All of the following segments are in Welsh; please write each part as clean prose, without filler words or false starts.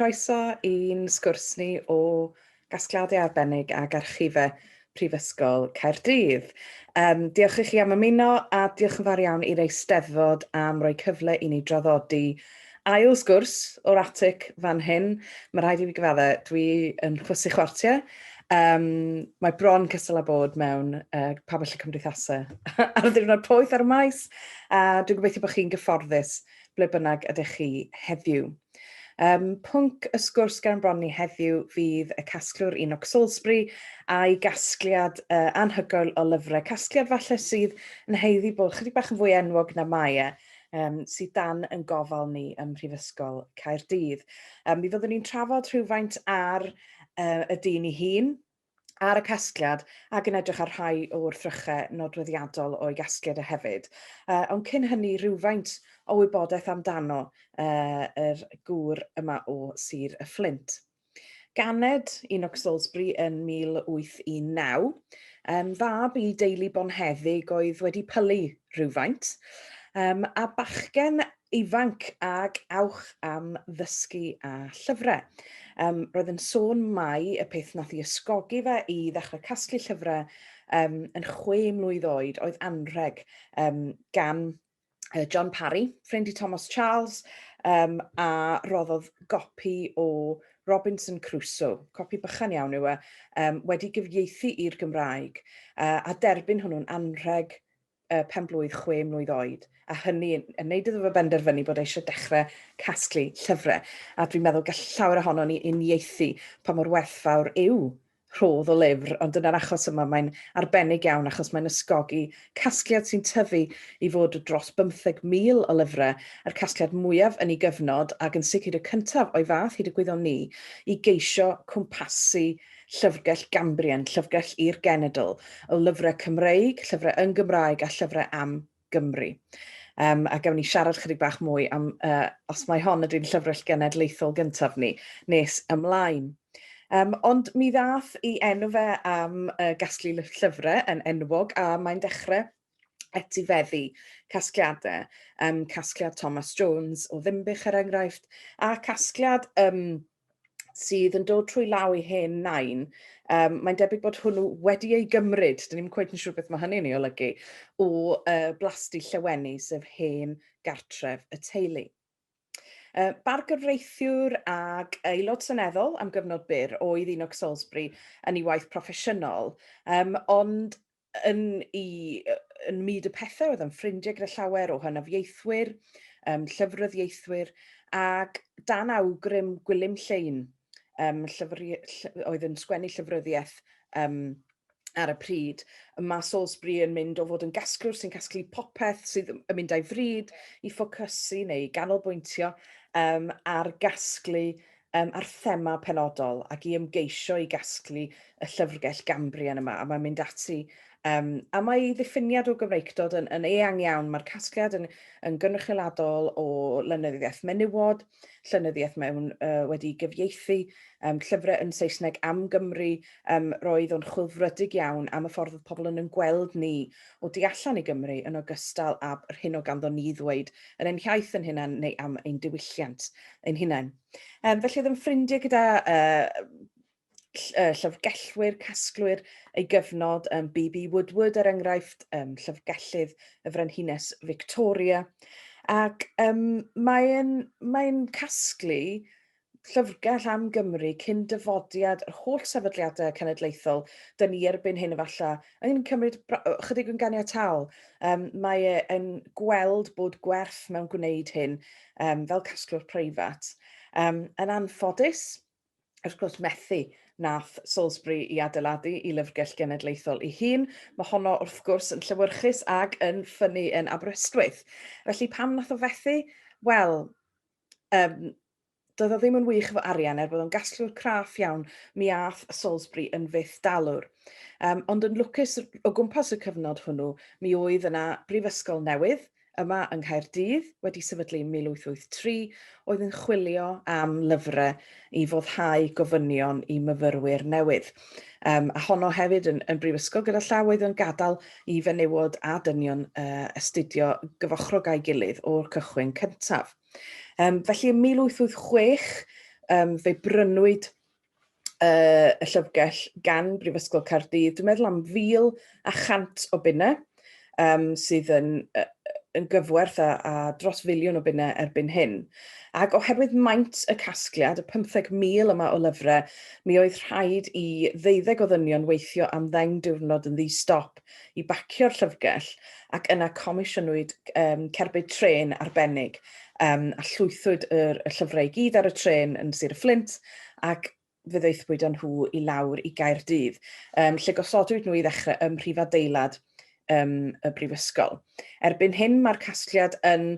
Croeso i'n sgwrs ni o gasgliadau arbennig ag archifau Prifysgol Caerdydd. Um, diolch i chi am ymuno a diolch yn fawr iawn i'r Eisteddfod am roi cyfle i ni draddodi ail sgwrs o'r atig fan hyn. Mae rhaid i fi gyfadde, dwi yn chwysu chwartiau. Um, mae bron cystal â bod mewn uh, pabell y cymdeithasau ar y ddiwrnod poeth ar y maes. A dwi'n gobeithio bod chi'n gyfforddus ble bynnag ydych chi heddiw. Um, pwnc y sgwrs gan bron ni heddiw fydd y casglwr Enoch Salisbury a'i gasgliad uh, anhygoel o lyfrau. Casgliad falle sydd yn heiddi bod chydig bach yn fwy enwog na mae e, um, sydd dan yn gofal ni ym Mhrifysgol Caerdydd. Um, mi fyddwn ni'n trafod rhywfaint ar uh, y dyn ei hun, ar y casgliad ac yn edrych ar rhai o wrthrychau nodweddiadol o'i gasgliad e hefyd. Uh, ond cyn hynny, rhywfaint o wybodaeth amdano uh, yr gŵr yma o Sir y Fflint. Ganed Enoch Salisbury yn 1819, um, fab i deulu bonheddig oedd wedi pylu rhywfaint, um, a bachgen ifanc ag awch am ddysgu a llyfrau. Um, roedd yn sôn mai y peth nath i ysgogi fe i ddechrau casglu llyfrau um, yn chwe mlwydd oed oedd anrheg um, gan uh, John Parry, ffrind i Thomas Charles, um, a roddodd gopi o Robinson Crusoe, copi bychan iawn yw e, um, wedi gyfieithu i'r Gymraeg, uh, a derbyn hwnnw'n anrheg uh, pen-blwydd chwe mlwydd oed, a hynny yn, yn neud iddo fe benderfynu bod eisiau dechrau casglu llyfrau. A dwi'n meddwl gall llawer ohono ni uniaethu pa mor werthfawr yw rhodd o lyfr, ond yn yr achos yma mae'n arbennig iawn achos mae'n ysgogi casgliad sy'n tyfu i fod dros 15,000 o lyfrau, a'r casgliad mwyaf yn ei gyfnod ac yn sicr y cyntaf o'i fath hyd y gwyddom ni, i geisio cwmpasu Llyfrgell Gambrian, llyfrgell i'r genedl, o lyfrau Cymreig, llyfrau yn Gymraeg a llyfrau am Gymru. Um, a gawn ni siarad chydig bach mwy am uh, os mae hon ydy'n llyfrgell genedlaethol gyntaf ni nes ymlaen. Um, ond mi ddath i enw fe am uh, gasglu llyfrau yn enwog a mae'n dechrau etifeddu casgliadau. Um, casgliad Thomas Jones o Ddinbych er enghraifft, a casgliad um, sydd yn dod trwy law ei hen nain, um, mae'n debyg bod hwnnw wedi ei gymryd, dyn ni'n cweit yn siŵr beth mae hynny'n ei olygu, o uh, blasty Lleweni, sef hen gartref y teulu. Uh, bargyfreithiwr ac aelod seneddol am gyfnod byr oedd Enoch Salisbury yn ei waith proffesiynol, um, ond yn, i, yn myd y pethau, oedd yn ffrindiau gyda llawer o hynafiaethwyr, um, llyfryddiaethwyr, ac dan awgrym Gwilym Llein, um, llyfr, oedd yn sgwennu llyfryddiaeth um, ar y pryd, mae Salisbury yn mynd o fod yn gasglwr sy'n casglu popeth sydd yn mynd â'i fryd i ffocysu neu ganolbwyntio um, ar gasglu um, ar thema penodol ac i ymgeisio i gasglu y llyfrgell Gambrian yma, a mae'n mynd ati. Um, a mae ei ddiffiniad o Gymreictod yn, yn eang iawn. Mae'r casgliad yn, yn gynrychioladol o lenyddiaeth menywod, llenyddiaeth mewn uh, wedi gyfieithu, um, llyfrau yn Saesneg am Gymru. Um, roedd o'n chwilfrydig iawn am y ffordd oedd pobl yn yn gweld ni o du allan i Gymru yn ogystal â'r hyn o ganddo ni ddweud yn ein hiaith yn hunain neu am ein diwylliant ein hunain. Um, felly oedd yn ffrindiau gyda uh, llyfrgellwyr, casglwyr ei gyfnod, um, B.B. Woodward er enghraifft, um, llyfrgellydd y Frenhines Victoria. Ac um, mae'n mae casglu llyfrgell am Gymru cyn dyfodiad yr holl sefydliadau cenedlaethol dyn ni erbyn hyn efallai yn cymryd chydig yn ganiataol. Um, mae e yn gweld bod gwerth mewn gwneud hyn um, fel casglwr preifat. Um, yn anffodus, wrth gwrs methu nath Salisbury i adeiladu i Lyfrgell Genedlaethol ei hun. Mae honno wrth gwrs yn llewyrchus ac yn ffynnu yn Aberystwyth. Felly pam nath o fethu? Wel, um, doedd o ddim yn wych efo arian, er bod o'n gasglwr craff iawn, mi ath Salisbury yn fyth dalwr. Um, ond yn lwcus o gwmpas y cyfnod hwnnw, mi oedd yna brifysgol newydd yma yng Nghaerdydd, wedi sefydlu yn 1883, oedd yn chwilio am lyfrau i foddhau gofynion i myfyrwyr newydd. Um, a honno hefyd yn, yn brifysgol gyda llaw oedd yn gadael i fenywod a dynion uh, astudio gyfochrog â'i gilydd o'r cychwyn cyntaf. Um, felly ym 1886, Fe brynwyd y llyfrgell gan Brifysgol Caerdydd, dwi'n meddwl am 1,100 o bunnau, sydd yn, yn gyfwerth â, â dros filiwn o bunnau erbyn hyn. Ac oherwydd maint y casgliad, y 15,000 yma o lyfrau, mi oedd rhaid i ddeuddeg o ddynion weithio am ddeng diwrnod yn ddi-stop i bacio'r llyfrgell, ac yna comisiynwyd cerbyd trên arbennig, a llwythwyd yr, y llyfrau i gyd ar y trên yn Sir y Fflint, ac fe ddaethpwyd â nhw i lawr i Gaerdydd, lle gosodwyd nhw i ddechrau ym mhrif adeilad y brifysgol. Erbyn hyn mae'r casgliad yn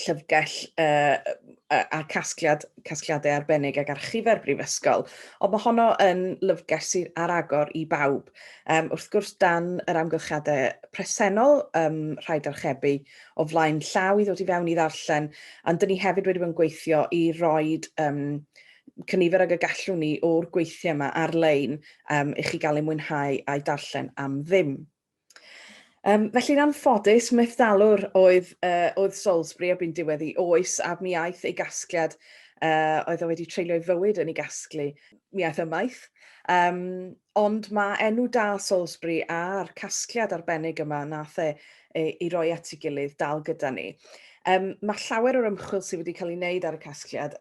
llyfrgell a casgliad, casgliadau arbennig ag archifau'r brifysgol, ond mae honno yn lyfrgell sydd ar agor i bawb. Wrth gwrs, dan yr amgylchiadau presennol, rhaid archebu o flaen llaw i ddod i fewn i ddarllen, ond dyn ni hefyd wedi bod yn gweithio i roed cynifer ag y gallwn ni o'r gweithiau yma ar-lein i chi gael eu mwynhau a'u darllen am ddim. Felly'n anffodus, methdalwr oedd, oedd Salisbury erbyn diwedd ei oes, a mi aeth ei gasgliad, oedd o wedi treulio ei fywyd yn ei gasglu, mi aeth ymaith. Ond mae enw da Salisbury a'r casgliad arbennig yma nath e ei roi at ei gilydd dal gyda ni. Mae llawer o'r ymchwil sydd wedi cael ei wneud ar y casgliad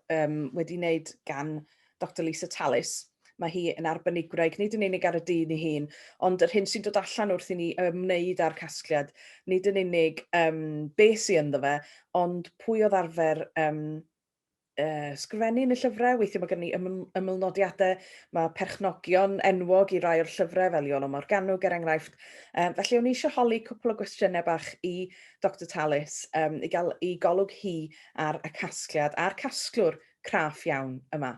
wedi wneud gan Doctor Lisa Tallis. Mae hi yn arbenigwraig, nid yn unig ar y dyn ei hun, ond yr hyn sy'n dod allan wrth i ni ymwneud â'r casgliad, nid yn unig beth sy'n ynddo fe, ond pwy oedd arfer sgrifennu yn y llyfrau. Weithiau mae gen ni ymwylnodiadau, mae perchnogion enwog i rai o'r llyfrau, fel Iolo Morganwg er enghraifft. Felly o'n i eisiau holi cwpl o gwestiynau bach i Dr Tallis i gael ei golwg hi ar y casgliad a'r casglwr craff iawn yma.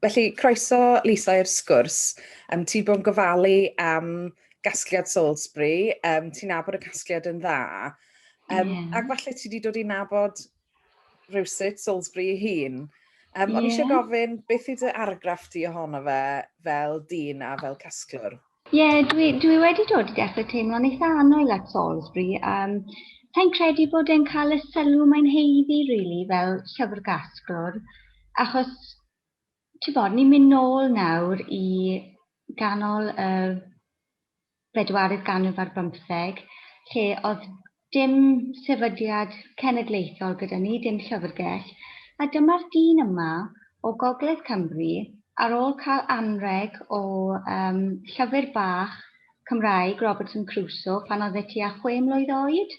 Felly, croeso Lisa i'r sgwrs. Ti bod yn gofalu am gasgliad Salisbury, ti'n nabod y casgliad yn dda, yeah. Ac falle ti wedi dod i nabod rhywsut Salisbury ei hun. O'n i eisiau gofyn, beth yw dy argraff di ohono fe fel dyn a fel casglwr? Ie, yeah, dwi wedi dod i dechrau teimlo'n eitha annwyl at Salisbury. Sa'n credu bod e'n cael y sylw mae'n haeddu, really, fel llyfrgasglwr, achos, ti'n bod, ni'n mynd nôl nawr i ganol y bedwaredd ganrif ar bymtheg, lle oedd dim sefydliad cenedlaethol gyda ni, dim llyfrgell, a dyma'r dyn yma o Gogledd Cymru, ar ôl cael anrheg o llyfr bach Cymraeg Robinson Crusoe pan oedd e tua 6 mlwydd oed,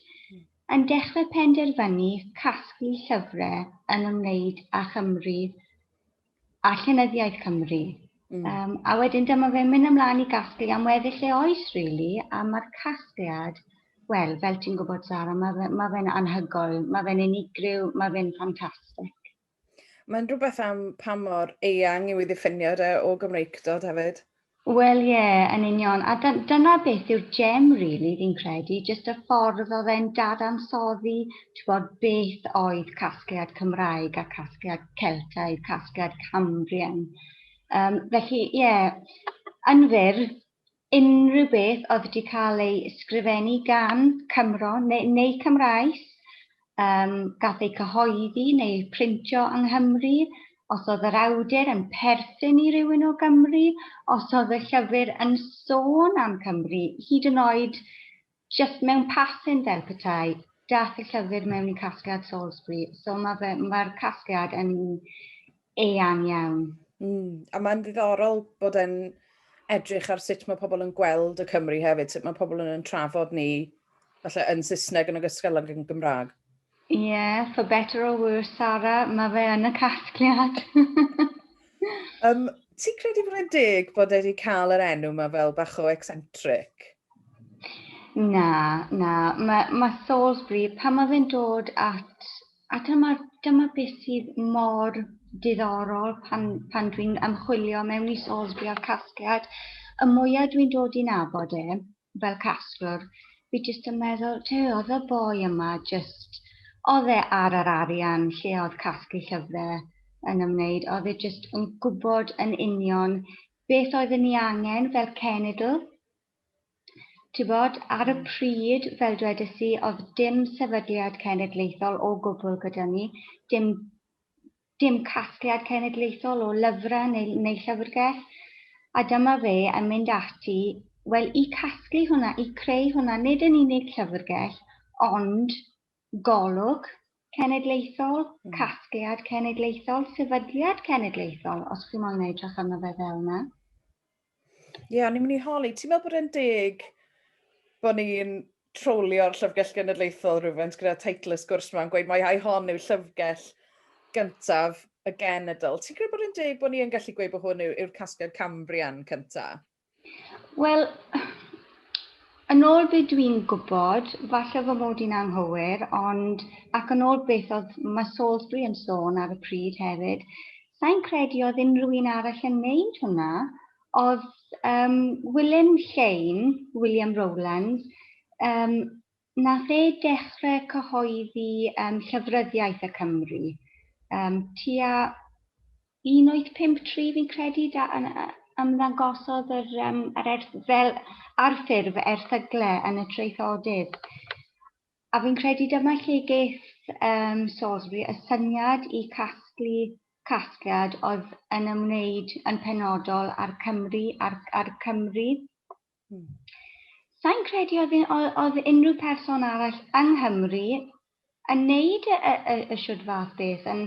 yn dechrau penderfynu casglu llyfrau yn ymwneud â Chymru a llenyddiaeth Cymru. A wedyn dyma fe'n mynd ymlaen i gasglu am weddill ei oes, really, a mae'r casgliad, wel, fel ti'n gwybod, Sara, mae fe'n ma fe anhygoel, mae fe'n unigryw, mae fe'n ffantastig. Mae'n rhywbeth am pa mor eang yw ei ddiffiniad e o Gymreictod hefyd. Wel ie, yn union. A dyna beth yw'r gem, really, fi'n credu, jyst y ffordd oedd e'n dadansoddi, ti'n beth oedd casgliad Cymraeg a casgliad Celtaidd, casgliad Cambrian. Felly, ie, yeah, yn fyr, unrhyw beth oedd wedi cael ei sgrifennu gan Cymro neu Cymraes, gath ei cyhoeddi neu ei printio yng Nghymru, os oedd yr awdur yn perthyn i rywun o Gymru, os oedd y llyfr yn sôn am Cymru, hyd yn oed just mewn passing fel petai, dath y llyfr mewn i casgliad Salisbury. So mae'r ma casgliad yn eang iawn. A mae'n ddiddorol bod e'n edrych ar sut mae pobl yn gweld y Cymru hefyd, sut mae pobl yn trafod ni, falle yn Saesneg yn ogystal ag yn Gymraeg. Ie, yeah, for better or worse, Sara, mae fe yn y casgliad. Ti'n credu bod e'n deg bod e wedi cael yr enw yma fel bach o eccentric? Na, na. Mae Salisbury, pan mae fe'n dod at. A dyma beth sydd mor diddorol pan dwi'n ymchwilio mewn i Salisbury a'r casgliad. Y mwyaf dwi'n dod i nabod e fel casglwr, fi jyst yn meddwl, te, oedd y boi yma jyst, oedd e ar yr arian lle oedd casglu llyfrau yn ymwneud, oedd e jyst yn gwybod yn union beth oedden ni angen fel cenedl. Ti'n ar y pryd, fel dwedes i, oedd dim sefydliad cenedlaethol o gwbl gyda ni, dim dim casgliad cenedlaethol o lyfrau neu, neu llyfrgell, a dyma fe yn mynd ati, wel, i casglu hwnna, i creu hwnna, nid yn unig llyfrgell, ond golwg cenedlaethol, casgliad cenedlaethol, sefydliad cenedlaethol, os chi moyn edrych arno fe fel yna. Ie, yeah, o'n i'n mynd i holi, ti'n meddwl bod e'n deg bod ni'n trolio'r Llyfrgell Genedlaethol rhywfaint gyda teitl y sgwrs yma yn gweud mai ai hon yw llyfrgell gyntaf y genedl. Ti'n credu bod e'n deg bod ni yn gallu gweud bod hwn yw'r yw casgliad Cambrian cyntaf? Wel, yn ôl be dwi'n gwybod, falle fy mod i'n anghywir, ond ac yn ôl beth oedd mae Salisbury yn sôn ar y pryd hefyd, sa'n credu oedd unrhyw un arall yn neud hwnna. Oedd William Lleyn, William Rowlands, nath e dechrau cyhoeddi llyfryddiaeth y Cymru. Tua 1853 fi'n credu, da, yn, ymddangosodd yr, yr erth, fel ar ffurf erthygle yn y traethodydd. A fi'n credu dyma lle geth Salisbury y syniad i casglu casgliad oedd yn ymwneud yn penodol â'r Cymru, a'r, ar Cymru. Sa'n credu oedd, oedd unrhyw person arall yng Nghymru yn neud y, y, y, y siwd fath beth, yn,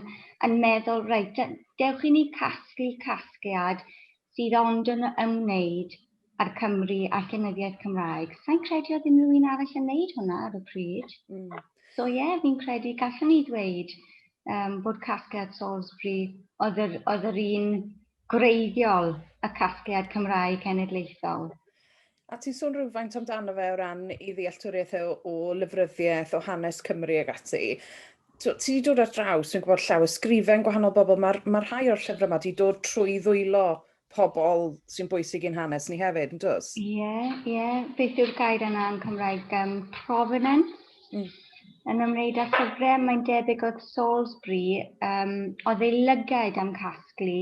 yn meddwl, reit, dewch i ni casglu casgliad sydd ond yn ymwneud â'r Cymru a llenyddiaeth Cymraeg. Sa'n credu oedd unrhyw un arall yn neud hwnna ar y pryd. So ie, yeah, fi'n credu gallwn ni ddweud bod casgliad Salisbury oedd yr, oedd yr un gwreiddiol y casgliad Cymraeg cenedlaethol. A ti'n sôn rhywfaint amdano fe o ran i ddealltwriaeth o, o lyfryddiaeth, o hanes Cymru ag ati. Ti wedi dod ar draws, dwi'n gwybod llaw ysgrifen gwahanol bobl, mae ma rhai o'r llyfrau yma wedi dod trwy ddwylo pobl sy'n bwysig i'n hanes ni hefyd, yn does? Ie, yeah, ie. Yeah. Beth yw'r gair yna yn Cymraeg? Provenance? Yn ymwneud â llyfrau, mae'n debyg oedd Salisbury, oedd ei lygaid am casglu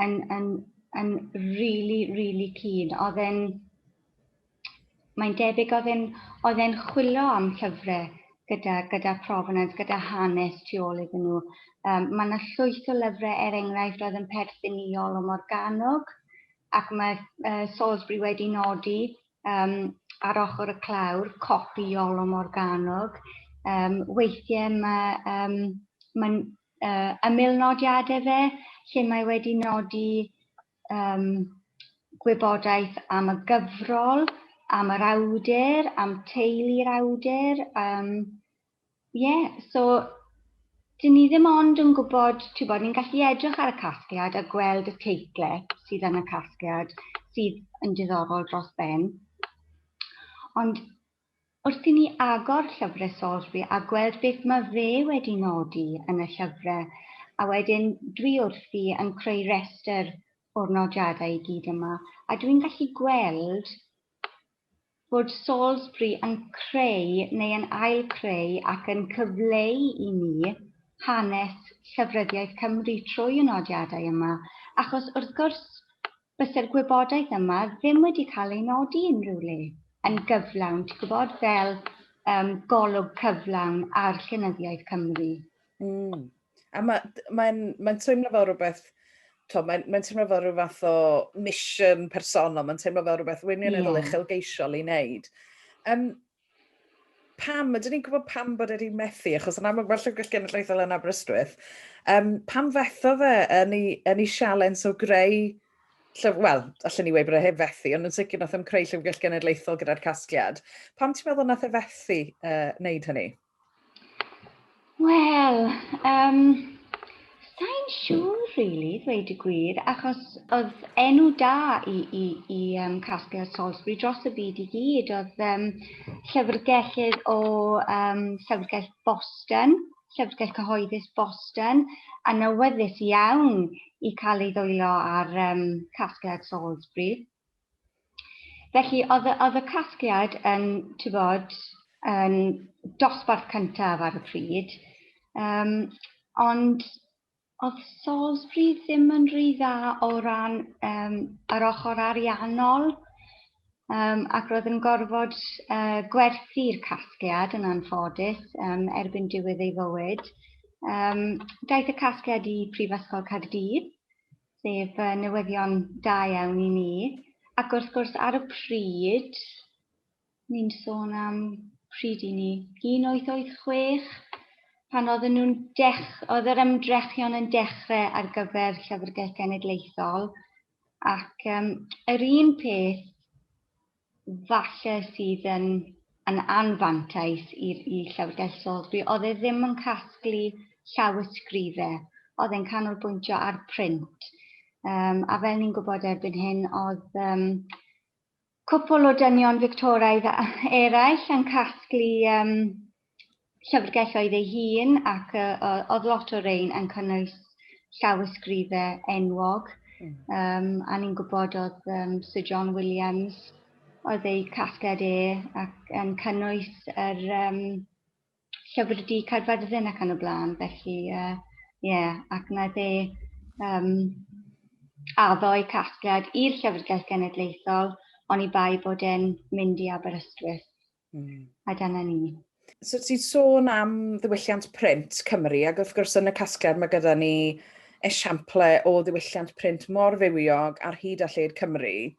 yn, yn, yn really, really keen. Oedd e'n, mae'n debyg oedd e'n, oedd e'n chwilio am llyfrau gyda, gyda provenance, gyda hanes tu ôl iddyn nhw. Mae yna llwyth o lyfrau, er enghraifft, oedd yn perthyn i Iolo Morganwg, ac mae Salisbury wedi nodi ar ochr y clawr, copi Iolo Morganwg. Weithiau mae, mae ymilnodiadau fe, lle mae wedi nodi gwybodaeth am y gyfrol, am yr awdur, am teulu'r awdur. Yeah, so dyn ni ddim ond yn gwybod, ti'n bod, ni'n gallu edrych ar y casgliad a gweld y teitle sydd yn y casgliad sydd yn diddorol dros ben. Ond wrth i ni agor llyfrau Salisbury a gweld beth mae fe wedi nodi yn y llyfrau, a wedyn dwi wrthi yn creu rhestr o'r nodiadau i gyd yma, a dwi'n gallu gweld bod Salisbury yn creu neu yn ail-creu ac yn cyfleu i ni hanes llyfryddiaeth Cymru trwy y nodiadau yma, achos wrth gwrs byse'r gwybodaeth yma ddim wedi cael ei nodi unrhyw le yn gyflawn, ti'n gwybod, fel golwg cyflawn ar llenyddiaeth Cymru. A mae'n mae mae teimlo fel rhywbeth, mae'n mae teimlo fel rhyw fath o mission personol, mae'n teimlo fel rhywbeth wirioneddol yeah. uchelgeisiol i wneud. Pam, ydyn ni'n gwybod pam bod e wedi methu, achos yn amlwg mae'r Llyfrgell Genedlaethol yn Aberystwyth, pam fetho fe yn ei, yn ei sialens o greu llyf... Wel, allan ni weud bod e heb fethu, ond yn sicr nath e'n creu Llyfrgell Genedlaethol gyda'r casgliad. Pam ti'n meddwl nath e fethu wneud hynny? Wel, sa'n siŵr, really, ddweud y gwir, achos oedd enw da i, i, i casgliad Salisbury dros y byd i gyd. Oedd llyfrgellydd o llyfrgell Boston, llyfrgell cyhoeddus Boston, yn awyddus iawn i cael ei ddwylo ar casgliad Salisbury. Felly, oedd, oedd y casgliad yn, ti'n bod, yn dosbarth cyntaf ar y pryd, ond oedd Salisbury ddim yn rhy dda o ran yr ochr ariannol, ac roedd yn gorfod gwerthu'r casgliad yn anffodus erbyn diwedd ei fywyd. Daeth y casgliad i Prifysgol Caerdydd, sef newyddion da iawn i ni. Ac wrth gwrs ar y pryd, ni'n sôn am pryd i ni, 1886, pan oedden nhw'n dech, oedd yr ymdrechion yn dechrau ar gyfer Llyfrgell Genedlaethol, ac yr un peth falle sydd yn, yn anfantais i'r i Llyfrgell Salisbury, oedd e ddim yn casglu llawysgrifau, oedd e'n canolbwyntio ar print. A fel ni'n gwybod erbyn hyn, oedd cwpl o dynion Fictoraidd eraill yn casglu llyfrgelloedd ei hun ac oedd lot o rein yn cynnwys llawysgrifau enwog. A ni'n gwybod oedd Sir John Williams, oedd ei casgliad e ac yn cynnwys yr Llyfr Du Caerfyrddin ac yn y blaen. Felly, ie, ac wnaeth e addo ei casgliad i'r Llyfrgell Genedlaethol, oni bai bod e'n mynd i Aberystwyth. A dyna ni. So ti'n sôn am ddiwylliant print Cymru, ac wrth gwrs yn y casgliad mae gyda ni esiample o ddiwylliant print mor fywiog ar hyd a lled Cymru.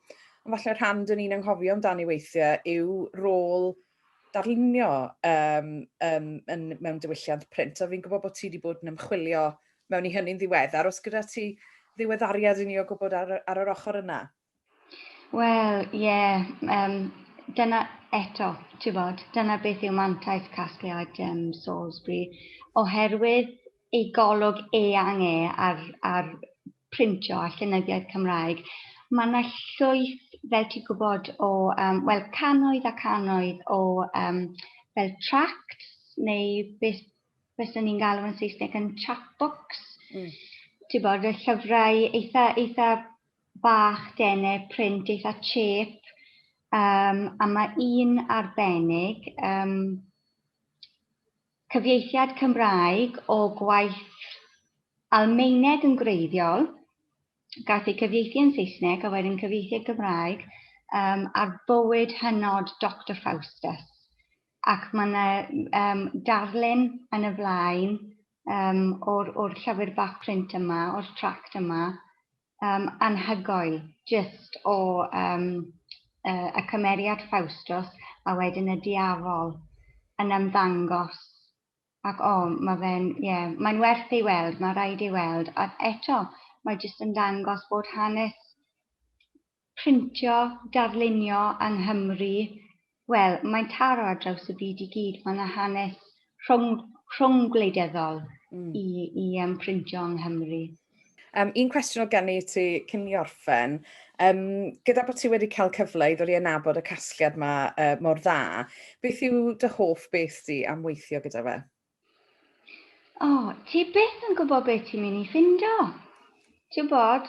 Ond falle rhan dyn ni'n anghofio amdani weithiau yw rôl darlunio mewn diwylliant print. A fi'n gwybod bod ti wedi bod yn ymchwilio mewn i hynny'n ddiweddar. Oes gyda ti ddiweddariad i ni o gwybod ar yr ochr yna? Wel, ie. Yeah, dyna eto, ti'n bod, dyna beth yw mantais casgliad Salisbury. Oherwydd ei golwg eang e ar printio a llenyddiaeth Cymraeg, mae yna llwyth, fel ti'n gwybod, o, wel, cannoedd a cannoedd o fel tracts, neu beth byswn ni'n galw yn Saesneg yn chapbooks. Ti'n bod, y llyfrau eitha bach, denau, print, eitha cheap. A mae un arbennig, cyfieithiad Cymraeg o gwaith Almaeneg yn gwreiddiol, gath ei cyfieithu yn Saesneg a wedyn cyfieithu yn Gymraeg, ar bywyd hynod Doctor Faustus. Ac mae yna darlun yn y flaen o'r llyfr bach print yma, o'r tract yma, anhygoel, jyst o y cymeriad Faustus a wedyn y diafol yn ymddangos. Ac o, mae fe'n, ie, yeah, mae'n werth ei weld, mae rhaid ei weld. A eto, mae jyst yn dangos bod hanes printio, darlunio yng Nghymru, wel, mae'n taro ar draws y byd i gyd. Mae yna hanes rhwng gwleidyddol i printio yng Nghymru. Un cwestiwn o gen i ti cyn i orffen. Gyda bod ti wedi cael cyfle i ddod i adnabod y casgliad yma mor dda, beth yw dy hoff beth di am weithio gyda fe? O, ti byth yn gwybod beth ti'n mynd i ffindo. Ti'n bod,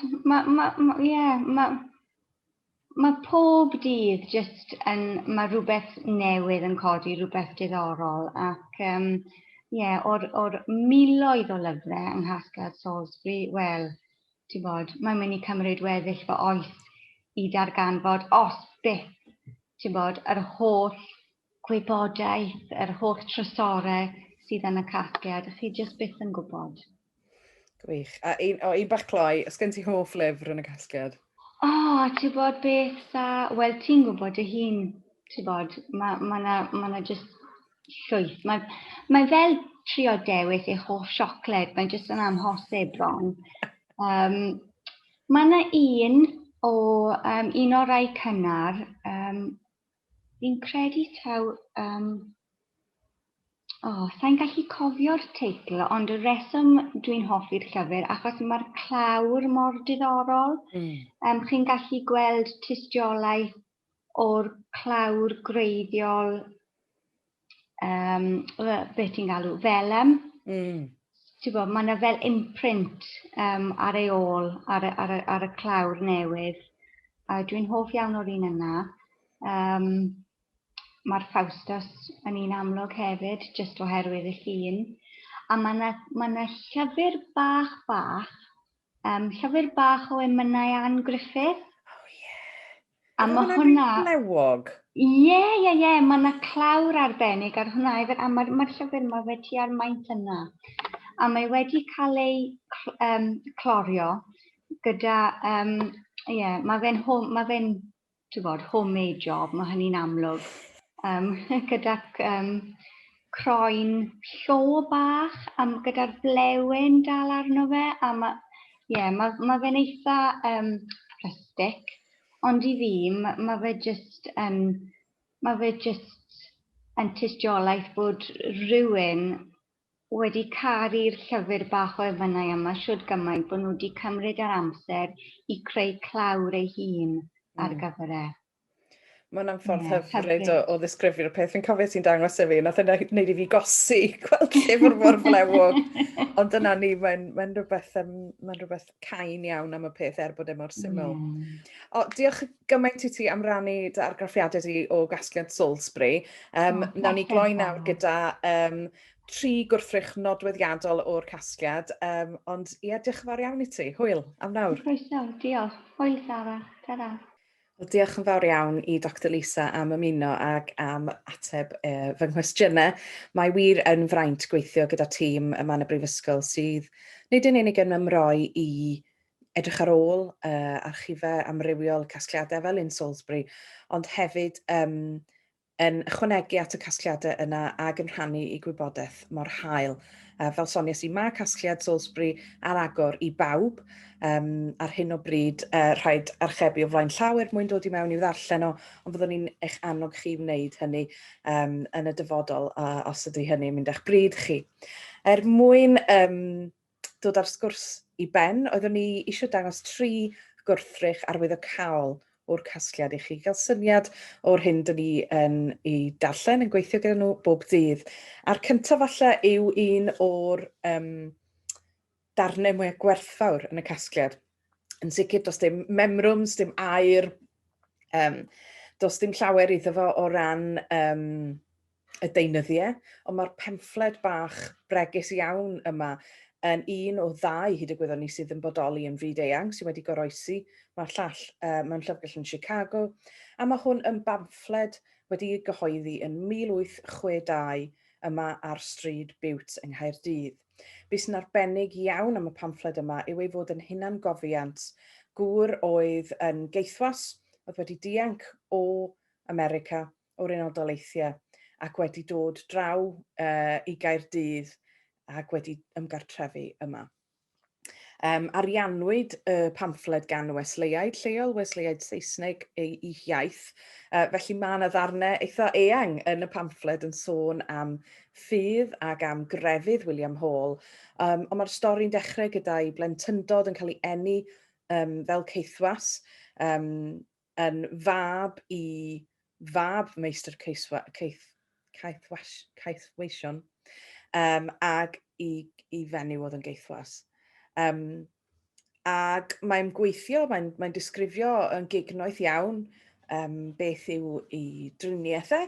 ma pob dydd jyst yn, mae rhywbeth newydd yn codi, rhywbeth diddorol, ac yeah, o'r miloedd o lyfrau yng nghasgliad Salisbury, wel, ti'n bod, mae'n mynd i cymryd weddill fy oes i darganfod, os byth, ti'n bod, yr holl gwybodaeth, yr holl trysorau sydd yn y casgliad, chi jyst byth yn gwybod. Gwych. A un bach cloi, oes gen ti hoff lyfr yn y casgliad? O, ti'n bod beth sa... Wel, ti'n gwybod dy hun, ti'n bod, mae ma jyst llwyth. Mae fel trio dewis eich hoff siocled, mae'n jyst yn amhosib bron. Mae yna un o, un o'r rai cynnar, fi'n credu taw... Sa'n gallu cofio'r teitl, ond y reswm dwi'n hoffi'r llyfr, achos mae'r clawr mor diddorol. Chi'n gallu gweld tystiolaeth o'r clawr gwreiddiol, beth ti'n galw, vellum. Ti'n gwbod, mae yna fel imprint ar ei ôl, ar y clawr newydd. A dwi'n hoff iawn o'r un yna. Mae'r Faustus yn un amlwg hefyd, jyst oherwydd y llun. A mae yna ma llyfr bach bach, llyfr bach o emynau Ann Griffith. Oh, yeah. A mae hwnna... Blewog? Ie, ie, ie. Mae yna clawr arbennig ar hwnna hefyd, a mae'r llyfr yma fe tua'r maint yna. A mae wedi cael ei clorio gyda, yeah, mae fe'n ma fe bod, homemade job, mae hynny'n amlwg. Gyda croen llo bach, am, gyda'r blewyn dal arno fe, a mae yeah, ma fe'n eitha rustic, ond i fi, ma fe just yn, ma fe just yn tystiolaeth bod rhywun wedi caru'r llyfr bach o emynau yma shwd gymaint bod nhw wedi cymryd yr amser i creu clawr ei hun ar gyfer e. Mae hwnna'n ffordd hyfryd o ddisgrifio'r peth. Fi'n cofio ti'n dangos i fi, nath yna wneud i fi gosi gweld llyfr mor flewog. Ond dyna ni, mae'n mae rhywbeth, mae rhywbeth cain iawn am y peth er bod e mor syml. O, diolch gymaint i ti am rannu dy argraffiadau di o gasgliad Salisbury. Oh, nawn ni gloi nawr gyda tri gwrthrych nodweddiadol o'r casgliad. Ond ie, diolch yn fawr iawn i ti. Hwyl, am nawr. Croeso, diolch. Hwyl, Sara. Ta-ra. Wel, diolch yn fawr iawn i Dr Lisa am ymuno ac am ateb fy nghwestiynau. Mae wir yn fraint gweithio gyda tîm yma yn y Brifysgol sydd nid yn unig yn ymroi i edrych ar ôl archifau amrywiol casgliadau fel un Salisbury, ond hefyd yn ychwanegu at y casgliadau yna ac yn rhannu i gwybodaeth mor hael. Fel soniais i, mae casgliad Salisbury ar agor i bawb. Ar hyn o bryd, rhaid archebu o flaen llaw er mwyn dod i mewn i'w ddarllen o, ond fyddwn ni'n eich annog chi wneud hynny yn y dyfodol, os ydy hynny'n mynd â'ch bryd chi. Er mwyn dod â'r sgwrs i ben, oeddwn ni eisiau dangos tri gwrthrych arwyddocaol o'r casgliad i chi gael syniad o'r hyn dyn ni yn ei darllen, yn gweithio gyda nhw bob dydd. A'r cyntaf falle yw un o'r darnau mwyaf gwerthfawr yn y casgliad. Yn sicr, does dim memrwms, dim air, does dim llawer iddo fo o ran y deunyddiau, ond mae'r pamffled bach bregus iawn yma yn un o ddau hyd y gwyddon ni sydd yn bodoli yn fyd eang, sydd wedi goroesi. Mae'r llall mewn llyfrgell yn Chicago, a mae hwn yn bamffled wedi'i gyhoeddi yn 1862 yma ar stryd Bute yng Nghaerdydd. Be sy'n arbennig iawn am y pamffled yma yw ei fod yn hunangofiant gŵr oedd yn geithwas, oedd wedi dianc o America o'r Unol Daleithiau ac wedi dod draw i Gaerdydd ac wedi ymgartrefu yma. Ariannwyd y pamffled gan Wesleyaid lleol, Wesleyaid Saesneg eu iaith, felly mae yna ddarnau eitha eang yn y pamffled yn sôn am ffydd ac am grefydd William Hall, ond mae'r stori'n dechrau gyda'i blentyndod yn cael ei eni fel caethwas, yn fab i fab meistr ceiswa, ceith, caethwas, caethweision, ag i fenyw oedd yn geithwas. Ac mae'n gweithio, mae'n mae disgrifio yn gignoeth iawn beth yw ei driniaeth e,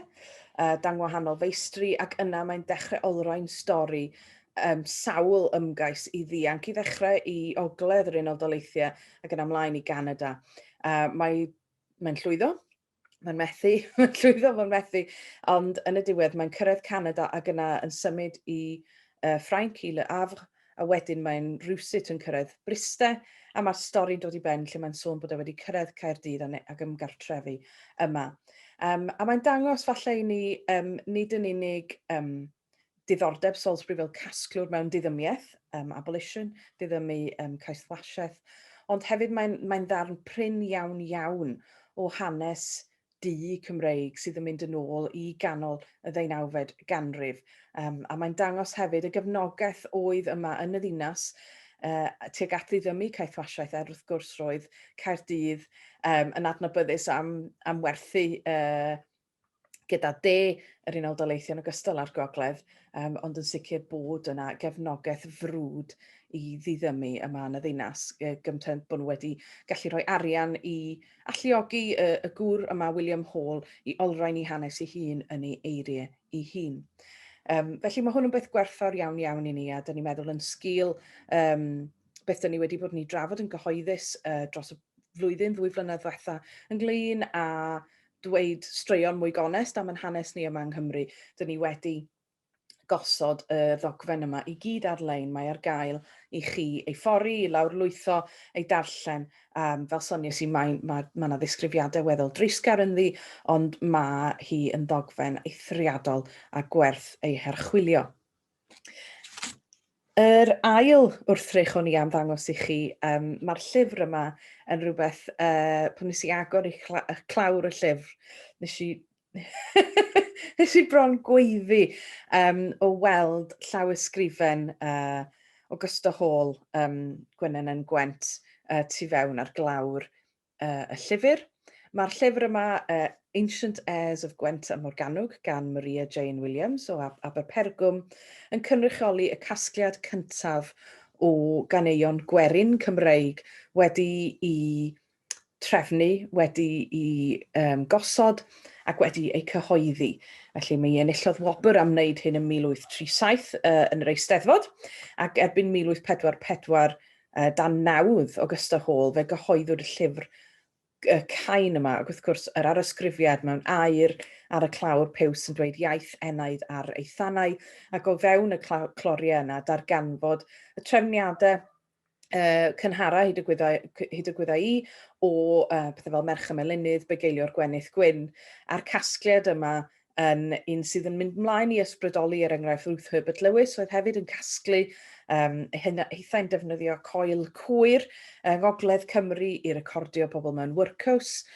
dan wahanol feistri, ac yna mae'n dechrau olrhain stori sawl ymgais i ddianc i ddechrau i ogledd yr Unol Daleithiau ac yn ymlaen i Ganada. Mae'n mae llwyddo, mae'n methu, mae'n llwyddo, mae'n methu, ond yn y diwedd mae'n cyrraedd Canada ac yna yn symud i Ffrainc, i Le Havre, a wedyn mae'n rhywsut yn cyrraedd Bryste, a mae'r stori'n dod i ben lle mae'n sôn bod e wedi cyrraedd Caerdydd ac ymgartrefu yma. A mae'n dangos falle i ni, nid yn unig diddordeb Salisbury fel casglwr mewn diddymiaeth, abolition, diddymu caethwasiaeth, ond hefyd mae'n mae ddarn prin iawn iawn o hanes du Cymreig sydd yn mynd yn ôl i ganol y ddeunawfed ganrif. A mae'n dangos hefyd y gefnogaeth oedd yma yn y ddinas tuag at ddiddymu caethwasiaeth, er wrth gwrs roedd Caerdydd yn adnabyddus am werthu gyda de yr Unol Daleithiau yn ogystal â'r gogledd, ond yn sicr bod yna gefnogaeth frwd i ddiddymu yma yn y ddinas, gymtent bod nhw wedi gallu rhoi arian i alluogi y gŵr yma, William Hall, i olrhain ei hanes ei hun yn ei eiriau ei hun. Felly mae hwn yn beth gwerthfawr iawn iawn i ni, a dyn ni'n meddwl yn sgil beth dyn ni wedi bod yn ei drafod yn gyhoeddus dros y flwyddyn, ddwy flynedd ddiwetha, ynglyn â dweud straeon mwy gonest am ein hanes ni yma yng Nghymru. Dyn ni wedi gosod y ddogfen yma i gyd ar-lein. Mae ar gael i chi ei ffori, i lawrlwytho, ei darllen. Fel soniais i, mae, mae, mae yna ddisgrifiadau weddol dreisgar ynddi, ond mae hi yn ddogfen eithriadol a gwerth ei harchwilio. Yr ail wrthrych o'n i am ddangos i chi, mae'r llyfr yma yn rhywbeth, pan nes i agor i clawr y llyfr, nes i nes i bron gweiddi o weld llawysgrifen Augusta Hall, Gwenen yn Gwent, tu fewn ar glawr y llyfr. Mae'r llyfr yma, Ancient Airs of Gwent a Morgannwg gan Maria Jane Williams o Aberpergwm, yn cynrychioli y casgliad cyntaf o ganeuon gwerin Cymreig wedi i trefnu, wedi i gosod ac wedi eu cyhoeddi. Felly mi enillodd wobr am wneud hyn yn 1837 yn yr Eisteddfod, ac erbyn 1844 dan nawdd Augusta Hall fe gyhoeddwyd y llyfr y cain yma, ac wrth gwrs yr arysgrifiad mewn aur ar y clawr piws yn dweud iaith enaid ar ei thanau, ac o fewn y cloriau yna darganfod y trefniadau cynhara hyd y gwyddau, hyd y gwyddau i o pethau fel Merch y Melinydd, Bugeilio'r Gwenith Gwyn, a'r casgliad yma yn un sydd yn mynd mlaen i ysbrydoli, er enghraifft, Ruth Herbert Lewis, oedd hefyd yn casglu hithau'n defnyddio coel cwyr yng Ngogledd Cymru i recordio pobl mewn workhouse,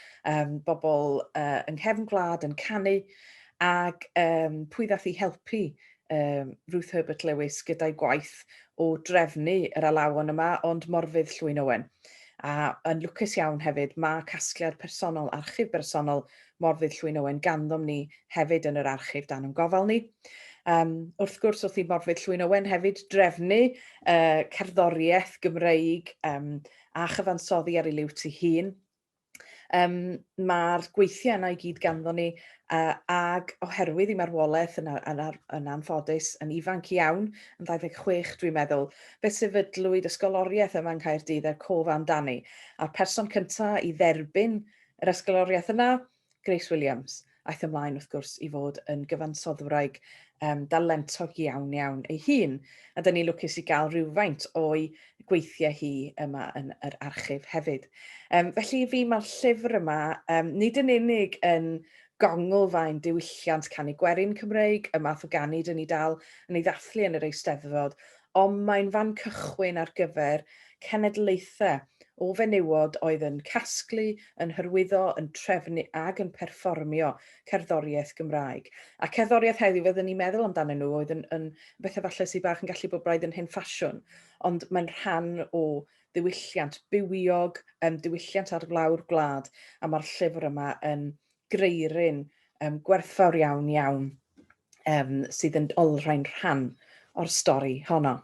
bobl yng nghefn gwlad yn canu, ac pwy ddath i helpu Ruth Herbert Lewis gyda'i gwaith o drefnu yr alawon yma, ond Morfudd Llwyn Owen. A yn lwcus iawn hefyd, mae casgliad personol, archif bersonol Morfudd Llwyn Owen ganddom ni hefyd yn yr archif dan ein gofal ni. Wrth gwrs, wrth i Morfudd Llwyn Owen hefyd drefnu cerddoriaeth Gymreig a chyfansoddi ar ei liwt ei hun. Mae'r gweithiau yna i gyd ganddo ni, ag oherwydd i marwolaeth yn, yn, yn anffodus, yn ifanc iawn, yn 26 dwi'n meddwl, fe sefydlwyd ysgoloriaeth yma yng Nghaerdydd er cof amdani. A'r person cyntaf i dderbyn Yr ysgoloriaeth yna, Grace Williams, aeth ymlaen wrth gwrs i fod yn gyfansoddwraig dalentog iawn iawn ei hun. A dyn ni'n lwcus i gael rhywfaint o'i gweithiau hi yma yn yr archif hefyd. Felly i fi mae'r llyfr yma nid yn unig yn gonglfaen diwylliant canu gwerin Cymreig, y math o ganu dyn ni dal yn ei ddathlu yn yr Eisteddfod, ond mae'n fan cychwyn ar gyfer cenedlaethau o fenywod oedd yn casglu, yn hyrwyddo, yn trefnu ag yn perfformio cerddoriaeth Gymraeg. A cerddoriaeth heddiw, fydden ni'n meddwl amdanyn nhw, oedd yn, yn bethau falle sydd bach yn gallu bod braidd yn hen ffasiwn, ond mae'n rhan o ddiwylliant bywiog, diwylliant ar lawr gwlad, a mae'r llyfr yma yn greuryn gwerthfawr iawn iawn sydd yn olrhain rhan o'r stori honno.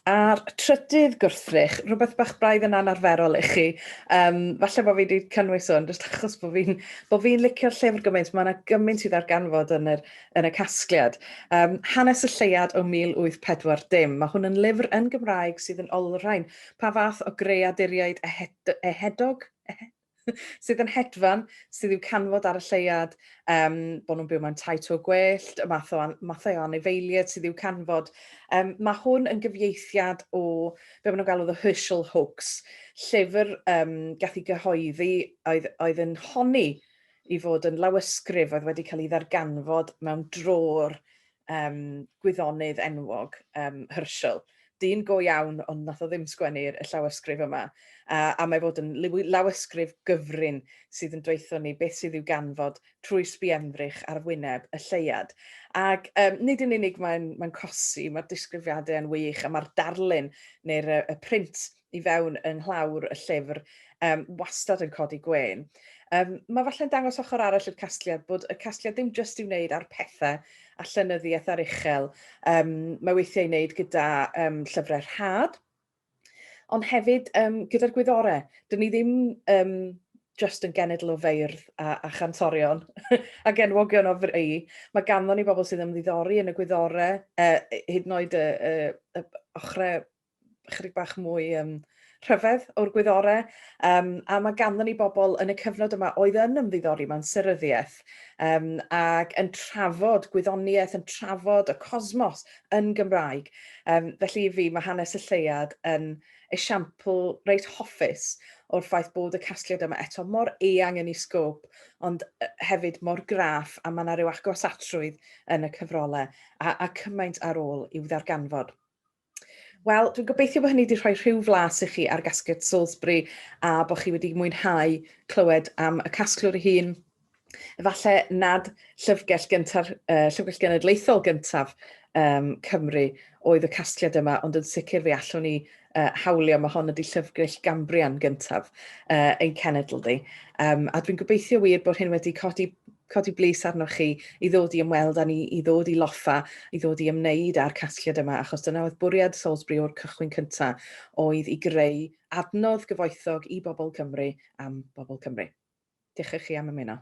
A'r trydydd gwrthrych, rhywbeth bach braidd yn anarferol i chi, falle bod fi wedi cynnwys hwn, jyst achos bod fi'n bo fi licio'r llyfr gymaint, mae yna gymaint i ddarganfod yn, yr, yn y casgliad. Hanes y Lleuad o 1840. Mae hwn yn lyfr yn Gymraeg sydd yn olrhain pa fath o greaduriaid ehedog, sydd yn hedfan, sydd i'w canfod ar y lleuad, bod nhw'n byw mewn tai to gwellt, y math o, mathau o anifeiliaid sydd i'w canfod. Mae hwn yn gyfieithiad o be maen nhw'n galw The Herschel Hoax, llyfr gath ei gyhoeddi oedd, oedd yn honni i fod yn lawysgrif oedd wedi cael ei ddarganfod mewn drôr gwyddonydd enwog, Herschel. Dyn go iawn, ond nath o ddim sgwennu'r y llawysgrif yma. A mae fod yn lawysgrif gyfrin sydd yn dweutho ni beth sydd i'w ganfod trwy sbienddrych ar wyneb y lleuad. Ac nid yn unig mae'n mae cosi, mae'r disgrifiadau yn wych, a mae'r darlun neu'r y print i fewn yng nghlawr y llyfr wastad yn codi gwên. Mae falle'n dangos ochr arall i'r casgliad, bod y casgliad ddim jyst i'w wneud ar pethau a llenyddiaeth aruchel. Mae weithiau i wneud gyda llyfrau rhad, ond hefyd gyda'r gwyddorau. Dyn ni ddim just yn genedl o feirdd a chantorion ac enwogion o fri. Mae ganddo ni bobl sydd yn ymddiddori yn y gwyddorau, hyd yn oed y ochrau chydig bach mwy rhyfedd o'r gwyddorau, a mae ganddon ni bobl yn y cyfnod yma oedd yn ymddiddori mewn seryddiaeth ac yn trafod gwyddoniaeth, yn trafod y cosmos yn Gymraeg. Felly i fi, mae hanes y lleuad yn esiampl reit hoffus o'r ffaith bod y casgliad yma eto mor eang yn ei sgôp, ond hefyd mor graff, a mae yna ryw agosatrwydd yn y cyfrolau, a cymaint ar ôl i'w ddarganfod. Wel, dwi'n gobeithio bod hynny wedi rhoi rhyw flas i chi ar gasgliad Salisbury a bod chi wedi mwynhau clywed am y casglwr ei hun. Efallai nad llyfrgell gyntaf, llyfrgell genedlaethol gyntaf Cymru oedd y casgliad yma, ond yn sicr fe allwn ni hawlio, mae hon ydy llyfrgell Gambrian gyntaf ein cenedl di. A dwi'n gobeithio wir bod hyn wedi codi blys arnoch chi i ddod i ymweld â ni, i ddod i loffa, i ddod i ymwneud â'r casgliad yma, achos dyna oedd bwriad Salisbury o'r cychwyn cyntaf, oedd i greu adnodd gyfoethog i bobl Cymru am bobl Cymru. Diolch i chi am ymuno.